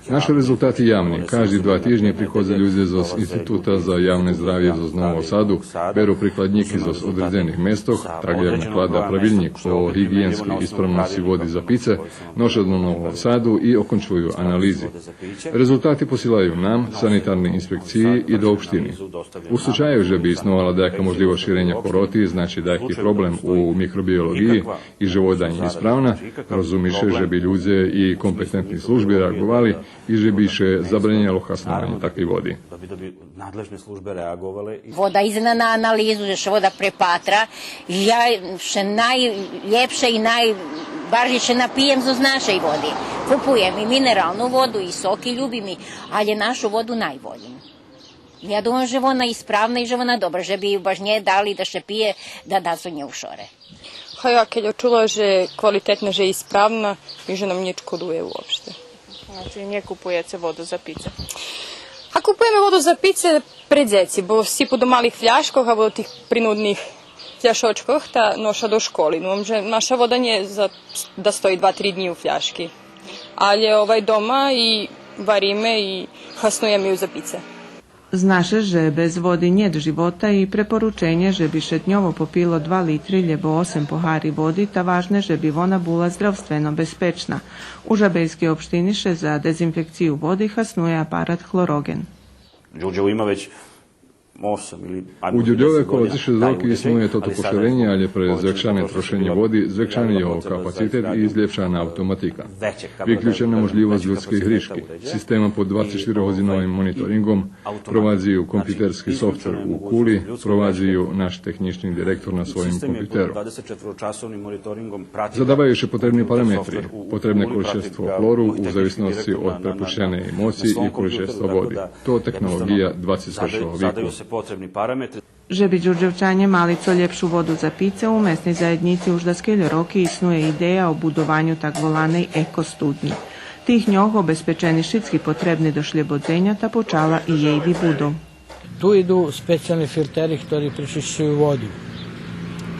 Наши резултати явни. Кажди два тижнї приходза людзе зоз Института за явне здравє зоз Нового Саду, беру прикладнїки зоз одредзених местох, так як наклада Вильнїк по гиґиєнскей исправносци води за пице, ноша до Нового Саду и окончую анализи. Резултати посилаю нам, санитарней инспекциї и до општини. У случаю же би исновала даяка можлївосц ширеня хороти, значи даяки проблем у микробиолоґиї и же вода нє исправна, розуми ше же би людзе и компетентни служби реаґовали и же би ше забранєло хаснованє такей води. Надлежне службе реаґовали. Вода идзе на, на анализу, же ше вода препатра. Я ше найлєпше и найбаржей ше напиєм зоз нашей води. Купуєм и минералну воду, и соки любим, и, алє нашу воду найволїм. Я думам же вона исправна и же вона добра, же би ю баш нє дали да ше пиє, да, да зоз нє ушоре. Га, я кед чула же квалитетна, же исправна и же нам нє шкодує уопште. Значи, нє купуєце воду за пице? А купуєме воду за пице пре дзеци, бо сипу до малих фляшкох або до тих принудних фляшочкох, та ноша до школи. Но, же наша вода нє за, да стої два-три днї у фляшки. Алє, овай, дома и вариме и хаснуєме ю за пице. Зна ше же без води нєт живота и препорученє же би ше дньово попило два литри лєбо осем погари води, та важне же би вона була здравствено безпечна. У Жабейскей општини ше за дезинфекцию води хаснує апарат Хлороґен. Дюрдьово има вец осем или У Дюрдьове коло дзешец роки иснує тото поширенє, алє пре звекшане трошенє води звекшани його капацитет и злєпшана автоматика. Виключена можлївосц людскей гришки. Система под двацец штири годзиновим мониторинґом, провадзи ю компютерски софтвер у Кули, провадзи ю наш технїчни директор на своїм компютеру. Задаваю ше потребни параметри, потребне количество хлору у зависносци од препущеней моци и количества води. То технолоґия двацец першого вику. Же би Дюрдьовчанє мали цо лєпшу воду за пице, у месней заєднїци уж даскельо роки иснує идея о будованю так воланей еко-студнї. Тих дньох обезпечени шицки потребни до шлєбодзеня, та почала и єй вибудов. Ту иду специялни филтери хтори пречищую воду.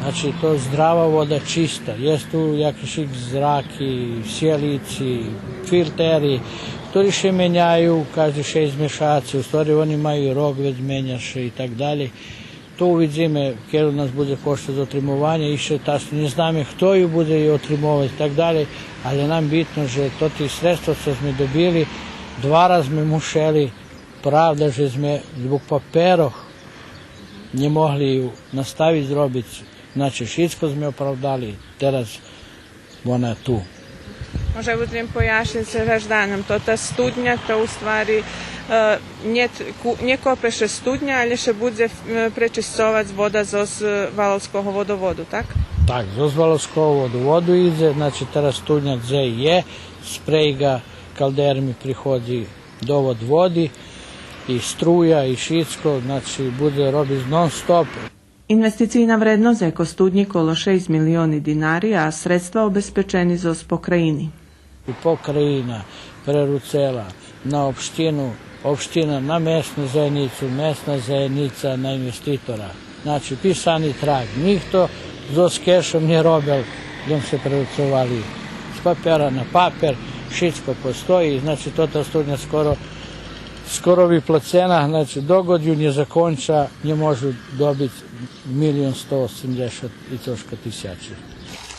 Значи, то здрава вода, чиста. Єст ту якишик зраки, сєлїци, филтери, хтори ше меняю кажди шейсц мешаци. У ствари, они маю и рок вец, меня ше и так далєй. То увидзиме кед у нас будзе кошта за отримованє, ище тачно нє знаме хто ю будзе и отримовац и так далєй, алє нам битно же тоти средства цо зме добили, два раз зме мушели, правда же зме због паперох нє могли ю наставиц робиц, значи шицко зме оправдали, тераз вона ту. Може будзем пояшнїц гражданом, то та студня, то у ствари, е, нє, ку-, нє копе ше студня, алє ше будзе, е, пречисцовац вода зоз, е, Валалского водоводу, так? Так, зоз Валалского водоводу идзе, значи, тераз студня дзе є, з Прейґа калдерми приходзи довод води, и струя, и шицко, значи, будзе робиц нон-стоп. Инвестицийна вредносц еко-студнї коло шейсц милиони динари, а средства обезпечени зоз покраїни. И покраїна преруцела на општину, општина на месну заєднїцу, месна заєднїца на инвеститора. Значи, писани траг. Нїхто зоз кешом нє робел, дом ше преруцовали з папера на папер, шицко постої, значи, тота студня скоро, скоро виплацена, значи, док ґод ю нє законча, нє можу добиц милион сто осемдзешат и трошка тисячи.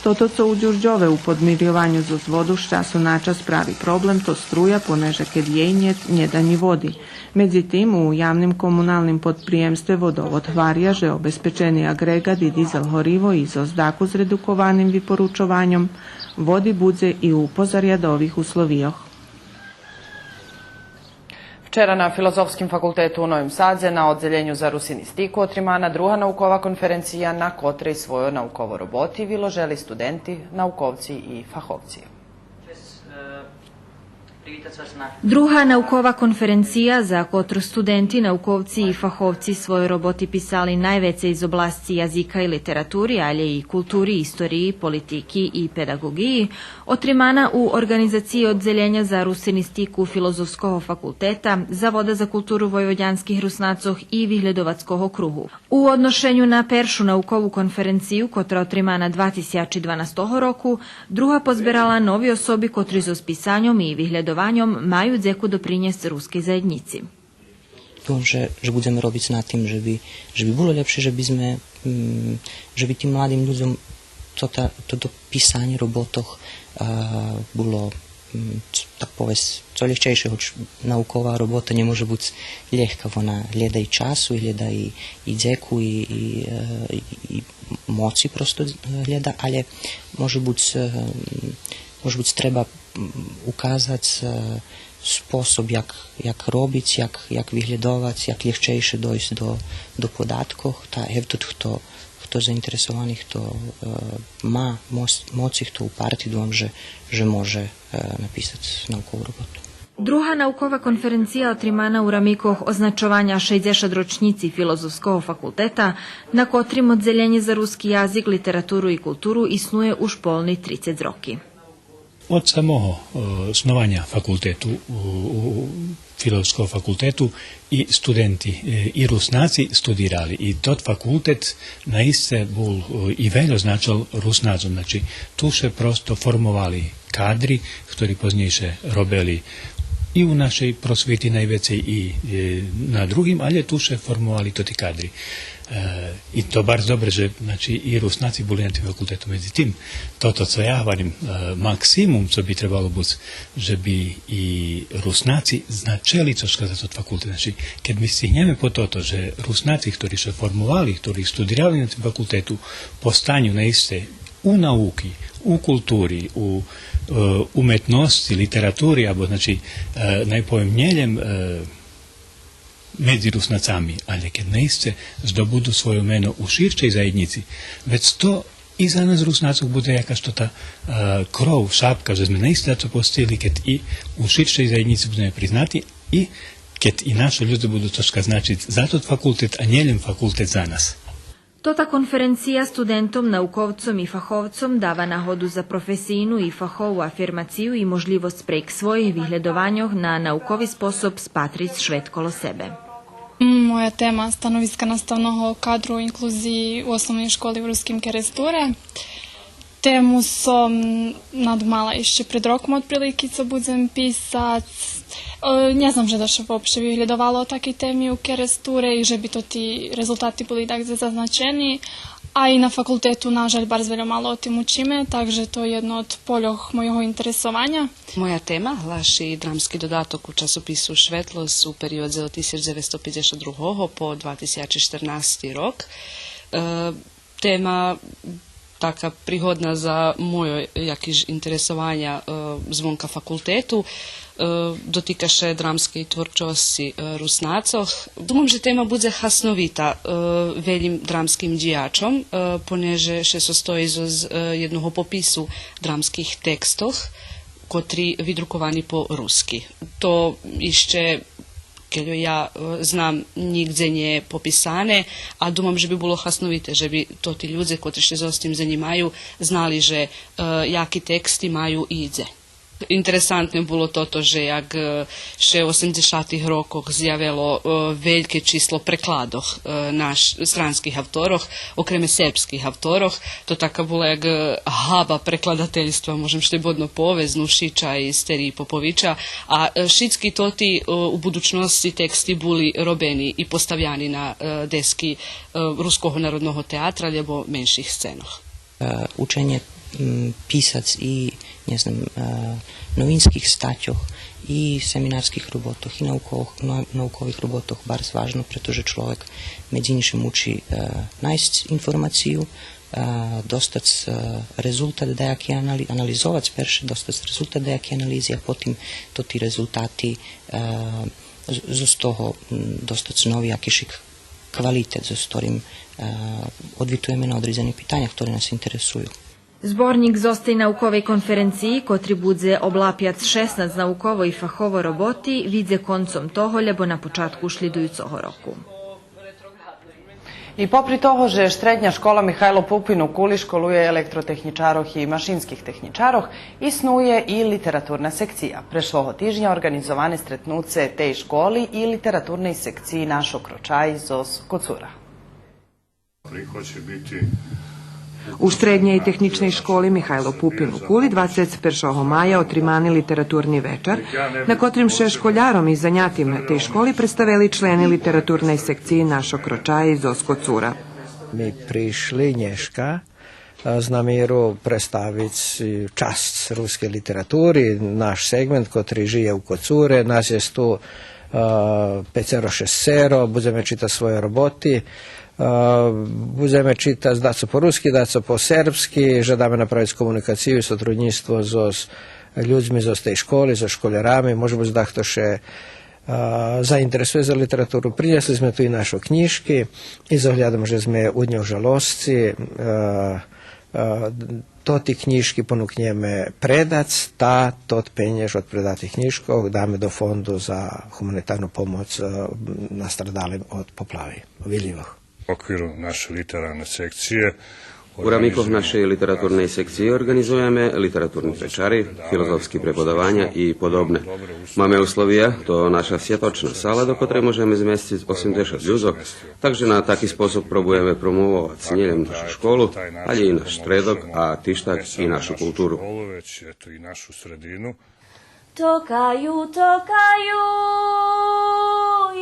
Тото цо у Дюрдьове у подмирйованю зоз воду з часу на час прави проблем, то струя, понеже кед єй нєт, нє да нї води. Медзитим, у явним комуналним подприємстве Водовод гваря же обезпечени аґреґат и дизел гориво и зоз дакус зредукованим випоручованьом води будзе и у позарядових условийох. Вчера на Филозофским факултету у Новим Садзе на Оддзелєню за русинистику отримана друга наукова конференция, на котрей свойо науково роботи виложели студенти, науковци и фаховци. Друга наукова конференция, за котру студенти, науковци и фаховци свойо роботи писали найвецей з обласци язика и литератури, алє и култури, историї, политики и педаґоґиї, отримана у орґанизациї Оддзелєня за русинистику Филозофского факултета, Завода за културу войводянских Руснацох и Виглєдовацкого кругу. У одношеню на першу наукову конференцию, котра отримана два тисячи дванастого року, друга позберала нови особи котри зоз писаньом и виглєдованьом маю дзеку допринєсц рускей заєднїци. Думам же, же будземе робиц на тим же би, же би було лєпше, же би зме, м, же би тим младим людзом То та, то, то писанє роботох, е, було, м, ц-, так повесц, цо лєгчейше, гоч наукова робота нє може буц лєгка, вона глєда и часу, и глєда и, и дзеку, и, и, е, и, и моци просто, е, глєда, але може буц, е, м, може буц треба, м, указац, е, способ як, як робиц, як, як виглєдовац, як лєгчейше дойсц до, до податкох, та гевтот хто, хто заинтересовани, хто, е, ма мос-, моци, хто упарти, думам же, же може, е, написац наукову роботу. Друга наукова конференция отримана у рамикох означованя шейдзешат рочнїци Филозофского факултета, на котрим Оддзелєнє за руски язик, литературу и културу иснує уж полни трицец роки. Од самого, е, снованя факултету, у, у, Филозофского факултету и студенти, е, и Руснаци студирали. И тот факултет наисце бул, е, и вельо значал Руснацом. Значи, ту ше просто формовали кадри, хтори познєйше робели и у нашей просвити найвецей и, е, на другим, але ту ше формовали тоти кадри. Е, и то барз добре же, значи, и Руснаци були на тим факултету. Медзитим, тото цо я гварим, е, максимум цо би требало буц, же би и Руснаци значели цошка за тот факултет. Значи, кед ми стигнєме по тото же Руснаци, хтори ше формовали, хтори студирали на тим факултету, постаню наисце у науки, у култури, у, е, уметносци, литератури, або, значи, е, най повем, нє лєм, е, медзи Руснацами, але кед наисце здобуду свойо мено у ширшей заєднїци, вец то и за нас Руснацох будзе якаш тота, е, кров, шапка, же зме наисце дацо постигли, кед и у ширшей заєднїци будземе признати и кед и нашо людзе буду цошка значиц за тот факултет, а нє лєм факултет за нас. Тота конференция студентом, науковцом и фаховцом дава нагоду за професийну и фахову афирмацию и можлївосц прейґ своїх виглєдованьох на наукови способ спатриц швет коло себе. М, моя тема: становиска наставного кадру у инклузиї у Основней школи у Руским Керестуре. Тему сом надмала ище пред роком отприлики цо будзем писац. Е, нє знам же да ше вообще виглєдовало о такей теми у Керестуре и же би тоти резултати були дагдзе зазначени. А и на факултету, нажаль, барз вельо мало о тим учиме, так же то єдно од польох мойого интересованя. Моя тема глаши драмски додаток у часопису Шветлосц у периодзе од тисяч дзевецсто пейдзешат другого по два тисячи штернасти рок. Е, тема така пригодна за мойо якиш интересованя, е, звонка факултету, е, дотика ше драмскей творчосци, е, Руснацох. Думам же тема будзе хасновита, е, велїм драмским дїячом, е, понеже ше состої зоз, е, єдного попису драмских текстох, котри видруковани по руски. То ище кельо я, е, знам, нїґдзе нє пописане, а думам же би було хасновите же би тоти людзе котри ше зоз тим занїмаю знали же, е, яки тексти маю и дзе. Интересантне було тото же як, е, ше у осемдзешатих рокох зявело, е, вельке число прекладох, е, наш, странских авторох, окреме сербских авторох, то така була як, е, габа прекладательства, можем шлєбодно повесц, Нушича и Стериї Поповича, а, е, шицки тоти, е, у будучносци тексти були робени и поставяни на, е, дески, е, Руского народного театра лєбо менших сценох. Е, ученє, м, писац и, нє знам, е, новинских статьох, и семинарских роботох, и наукових, нау-, наукових роботох барз важно, прето же чловек медзи иншим учи, е, найсц информацию, е, достац, е, резултат даяки анали-, анализовац перше, достац резултат даяки анализи, а потим тоти резултати, е, з-, зоз того, м, достац нови якишик квалитет, зоз хторим, е, одвитуєме на одредзени питаня хтори нас интересую. Зборнїк зоз тей науковей конференциї, котри будзе облапяц шеснац науково и фахово роботи, видзе концом того лєбо на початку шлїдуюцого року. И попри того же Штредня школа „Михайло Пупин” у Кули школує електротехнїчарох и машинских технїчарох, иснує и литературна секция. Прешлого тижня орґанизоване стретнуце тей школи и литературней секциї „Нашо крочаї” зоз Коцура. У Штреднєй технїчней школи „Михайло Пупин” у Кули двацец першого мая отримани литературни вечар, на котрим ше школяром и занятим тей школи представели члени литературней секциї „Нашо крочаї” зоз Коцура. Ми пришли нєшка З намиру представиц, е, часц рускей литератури, наш сегмент котри жиє у Коцуре, нас єст ту, е, пецеро-шесцеро, будземе читац свойо роботи, е, будземе читац дацо по руски, дацо по сербски, жадаме направиц комуникацию и сотруднїцтво зоз людзми зоз тей школи, зоз школярами, може буц дахто ше, е, заинтересує за литературу. Принєсли зме ту и нашо кнїжки и з оглядом же зме у Дню жалосци, е, е, тоти кнїжки понукнєме предац, та тот пенєж од предатих кнїжкох даме до фонду за гуманитарну помоц, е, настрадалим од поплави, вилївох. У оквиру наше литерарне секције У рамикох нашей литературней секциї орґанизуєме литературни вечари, филозофски преподаваня и подобне. Маме условия, то наша сяточна сала до котрей можеме змесциц осемдзешат людзох, так же на таки способ пробуєме промововац нєлєм нашу школу, алє и наш штредок, а тиж так и нашу културу. Токаю, токаю,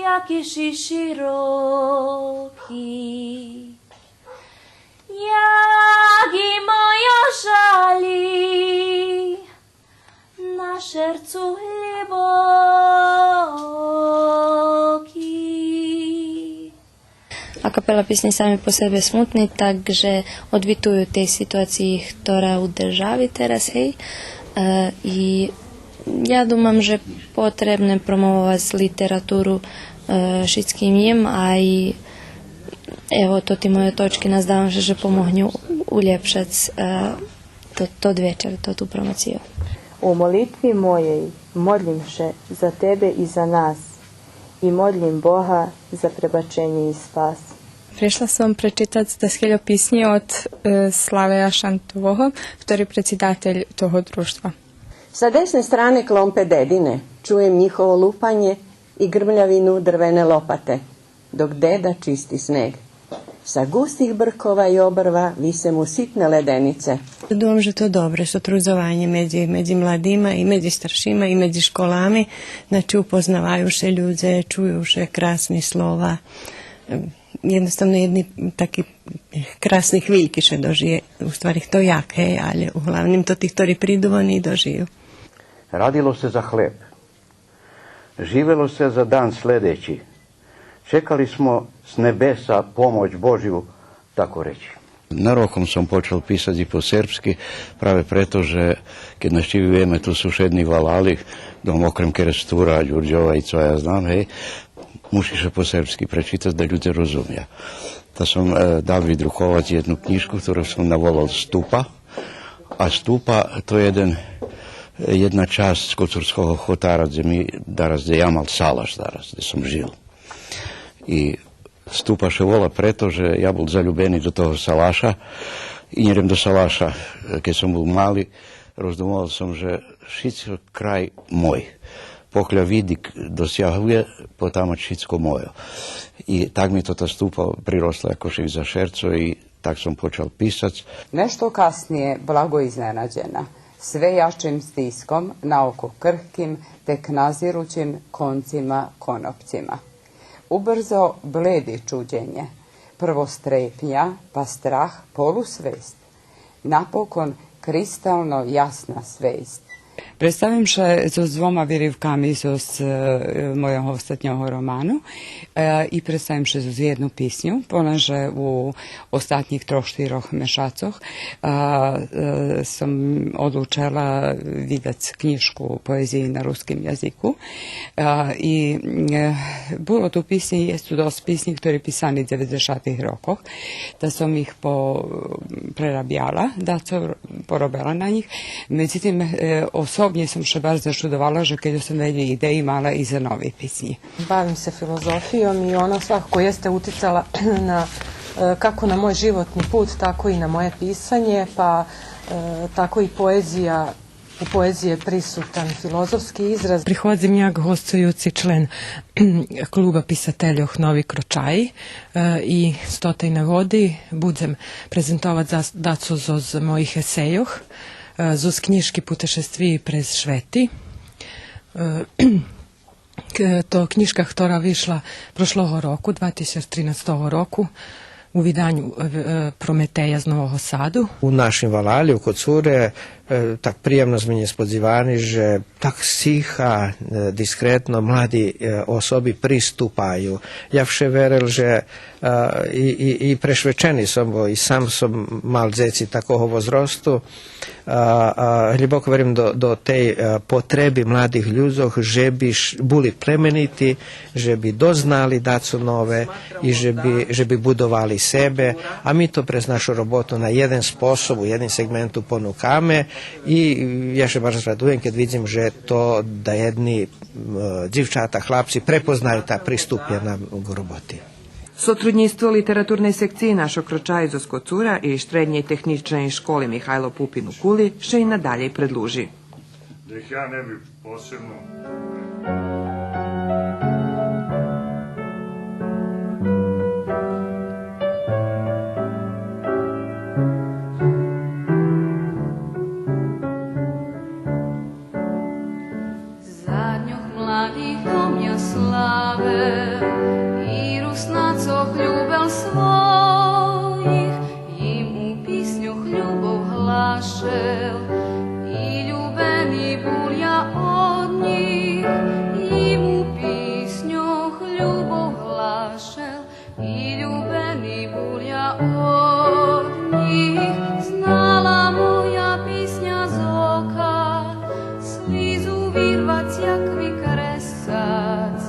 яки ши широки, як и мойо жали на шерцу глїбоки. Акапела писнї сами по себе смутни, так же одвитую тей ситуациї хтора у держави тераз, гей. Е, и я думам же потребне промововац литературу, е, шицким нїм, а и, ево, тоти мойо точки, наздавам ше же помогню улєпшац, е, то, тот вечар, тоту промоцию. У молитви моєй модлїм ше за тебе и за нас, и модлїм Бога за пребаченє и спас. Пришла сом пречитац даскельо писнї од, е, Славея Шантового, хтори предсидатель того дружтва. Sa desne strane klompe dedine čujem njihovo lupanje i grmljavinu drvene lopate, dok deda čisti sneg. Sa gustih brkova i obrva vise mu sitne ledenice. Думам же то добре сотрудзованє медзи, медзи младима и медзи старшима и медзи школами. Значи, упознаваю ше людзе, чую ше красни слова. Ем, єдноставно єдни таки красни хвильки ше дожиє. У ствари хто як, гей, алє углавним то ти хтори приду, вони и дожию. Радило се за хлеб. Живело се за дан следећи. Чекали смо с небеса помоћ Божју, тако рећи. Нароком сом почал писац и по сербски, праве прето же кед нащивюєме ту сушедни валали, дом окрем Керестура, Дюрдьова и цо я знам, гей, муши ше по сербски пречитац да людзе розумя. Та сом, е, дал видруковац єдну кнїжку, котру сом наволал Ступа. А Ступа то єден, єдна часц Коцурского хотара, дзе ми дараз, дзе я мал салаш дараз, дзе сом жил. И Ступа ше вола прето же я бул залюбени до того салаша. И нєрем до салаша, кед сом бул мали, роздумовал сом же шицко край мой. Покля видик досягує, потаму шицко мойо. И так ми тота Ступа приросла якошик за шерцо и так сом почал писац. Нешто касније, благо изненађена, све јачим стиском, наоко крхким, тек назирућим концима конопцима. Убрзо бледи чуђење, прво стрепња, па страх, полусвест, напокон кристално јасна свест. Представим ше зоз двома виривками зоз, е, мойого остатнього роману, е, и представим ше зоз єдну писню, понеже у остатнїх трох-штирох мешацох, а, е, сом одлучела видац кнїжку поезиї на руским язику. А, и, е, було ту писнї, єст ту досц писнї хтори писани дзеведзешатих рокох, та сом их по-, прерабяла, дацо поробела на нїх. Медзитим, е, особнє сом ше барз зачудовала же кельо сом велї идеї мала и за нови писнї. Bavim se filozofijom i ona svakako jeste uticala na, e, kako na moj životni put, tako i na moje pisanje, pa, e, tako i poezija, u poeziji je prisutan filozofski izraz. Приходзим як госцуюци член Клуба писательох Нови крочаї, е, и з тотей нагоди будзем презентовац зас-, дацо зоз моїх есейох, е, зоз кнїжки Путешествиї през швети. Е, к-, то кнїжка хтора вишла прошлого року, два тисяч тринастого року. У виданю, е, Прометея з Нового Саду. У нашим валалї, у Коцуре, е, так приємно зме нєсподзивани же так стиха, е, дискретно млади, е, особи приступаю. Я вше верел же, е, и, и, и прешвечени сом, бо и сам сом мал дзеци такого возросту, а, а, глїбоко верим до, до тей, е, потреби младих людзох же би ш-, були племенити, же би дознали дацо нове и же би, же би будовали себе. А ми то през нашу роботу на єден способ, у єдним сегменту понукаме и я ше барз радуєм кед видзим же то даєдни, м, дзивчата, хлапци препознаю та приступя нам к роботи. Сотруднїцтво литературней секциї Нашо крочай зоз Коцура и Штреднєй технїчней школи Михайло Пупин у Кули ше и надалєй предлужи. Да их я не би посебно. Задньох младих домя славел, и Руснацох любел своїх, им у писньох любов глашел, и любени бул я од нїх, им у писньох любов глашел. И любени бул я од нїх, знала моя писня з ока слїзу вирвац, як викресац,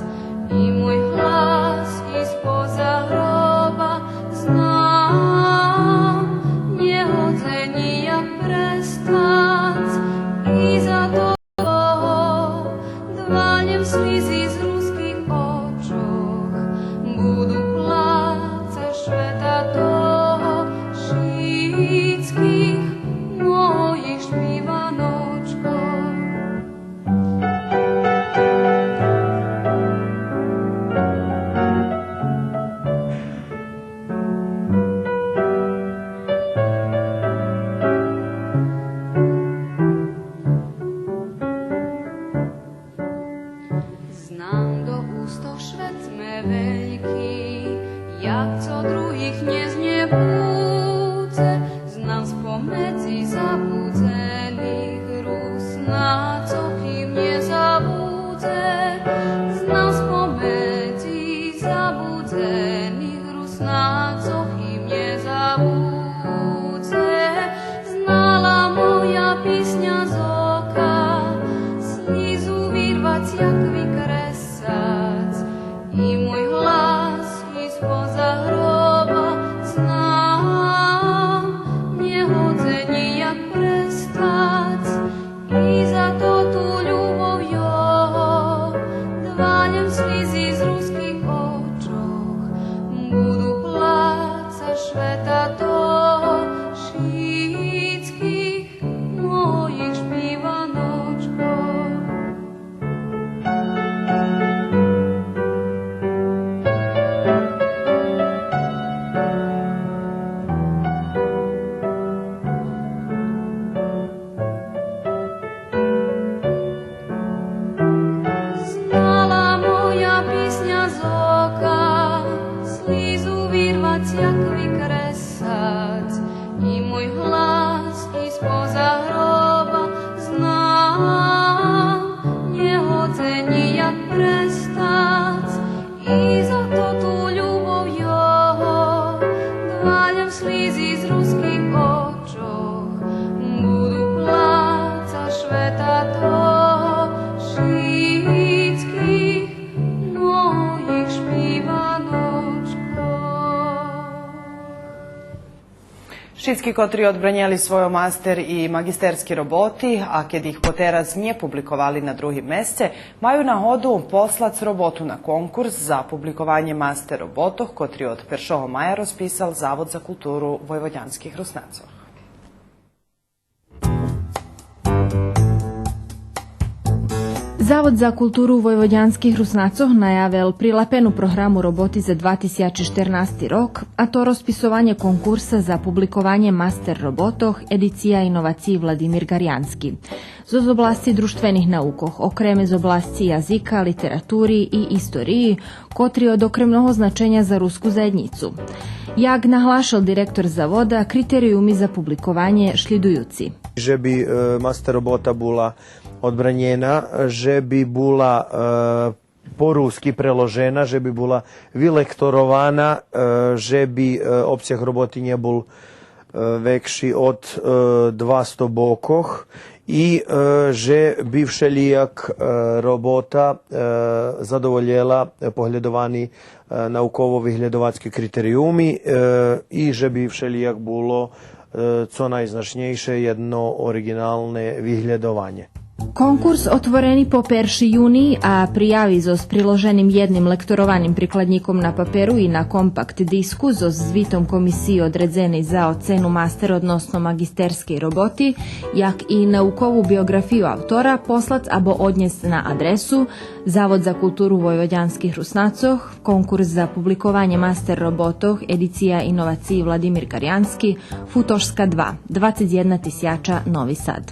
и мой глас из поза гроба знам, нє годзе нїяк престац, и за то Два лєм слїзи з руских очох буду плаца швета того, шицких моїх шпиваночкох. Знам до устох швет ме вельки, як цо других нє знє будзе, знам спомедзи забудзених Руснацох им нє забудзе, знам спомедзи забудзених Руснацох им нє забудзе, знала моя писня з ока слїзу вирвац, як викресац, и мой глас из поза гроба знам, нє годзе нїяк престац. И за тоту любов його два лєм слїзи з руских очох буду плаца швета того, шицких моїх шпиваночкох. Знала моя писня з ока слїзу вирвац, як викресац, и мой глас из поза гроба знам, нє годзе нїяк престац. И за тоту любов його два лєм слїзи з руских очох буду плаца швета того, шицких моїх шпиваночкох. Шицки котри одбранєли свойо мастер и маґистерски роботи, а кед их потераз нє публиковали на другим месце, маю нагоду послац роботу на конкурс за публикованє мастер роботох, котри од першого мая розписал Завод за културу войводянских Руснацох. Завод за културу войводянских Руснацох наявел прилапену програму роботи за два тисячи штернасти рок, а то розписованє конкурса за публикованє мастер роботох, едиция иновациї Владимир Гарянски. Зоз обласци дружтвених наукох, окреме з обласци язика, литератури и историї, котри од окремного значеня за руску заєднїцу. Як наглашел директор завода, критериюми за публикованє шлїдуюци. Же би, е, мастер робота була одбранєна, же би була, е, по руски преложена, же би була вилекторована, е, же би, е, обсяг роботи нє бул, е, векши од, е, двасто бокох и, е, же би вшелїяк, е, робота, е, задоволєла, е, поглєдовани, е, науково-виглєдовацки критериюми, е, и же би вшелїяк було, е, цо найзначнєйше, єдно ориґиналне виглєдованє. Конкурс отворени по перши юний, а прияви зоз приложеним єдним лекторованим прикладнїком на паперу и на компакт диску зоз звитом комисиї одредзеней за оцену мастер, односно маґистерскей роботи, як и наукову биоґрафию автора, послац або однєсц на адресу: Завод за културу войводянских Руснацох, конкурс за публикованє мастер роботох, едиция иновациї Владимир Гарянски, Футошска два, двацец єдна тисяча, Нови Сад.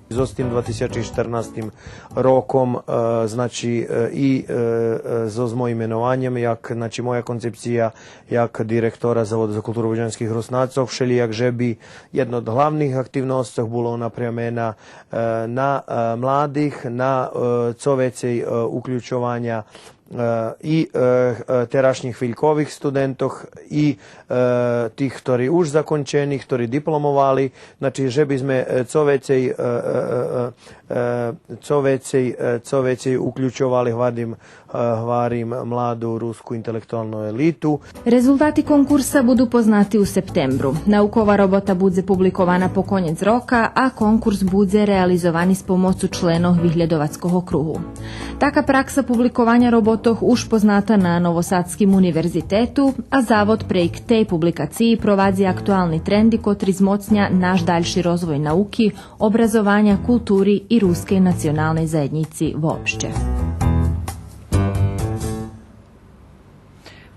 Зоз тим два тисячи штернастим роком, е, значи, е, и, е, е, зоз моїм менованєм, як, значи, моя концепция як директора Заводу за културу войводянских Руснацох, вшелїяк же би єдно од главних активносцох було напрямена, е, на, е, младих, на, е, цо вецей, е, уключованя, е, и, е, е, терашнїх хвилькових студентох и, е, тих хтори уж закончени, хтори дипломовали, значи, же би зме, е, цо вецей, е, е, е, е, е, цо вецей, е, цо вецей уключовали, гварим, е, гварим, младу руску интелектуалну елиту. Резултати конкурса буду познати у септембру. Наукова робота будзе публикована по конєц рока, а конкурс будзе реализовани з помоцу членох виглєдовацкого кругу. Така пракса публикованя роботох уж позната на Новосадским универзитету, а Завод прейґ тей публикациї провадзи актуални тренди котри змоцня наш дальши розвой науки, образованя, култури и рускей националней заєднїци вообще.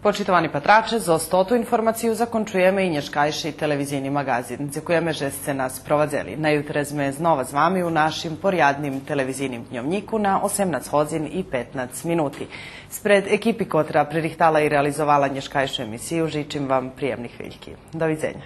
Почитовани патраче, зоз тоту информацию закончуєме и нєшкайши телевизийни маґазин. Дзекуєме же сце нас провадзели. На ютре зме знова з вами у нашим порядним телевизийним дньовнїку на осемнац годзин и петнац минути. Спред екипи котра пририхтала и реализовала нєшкайшу емисию, жичим вам приємни хвильки. До видзеня.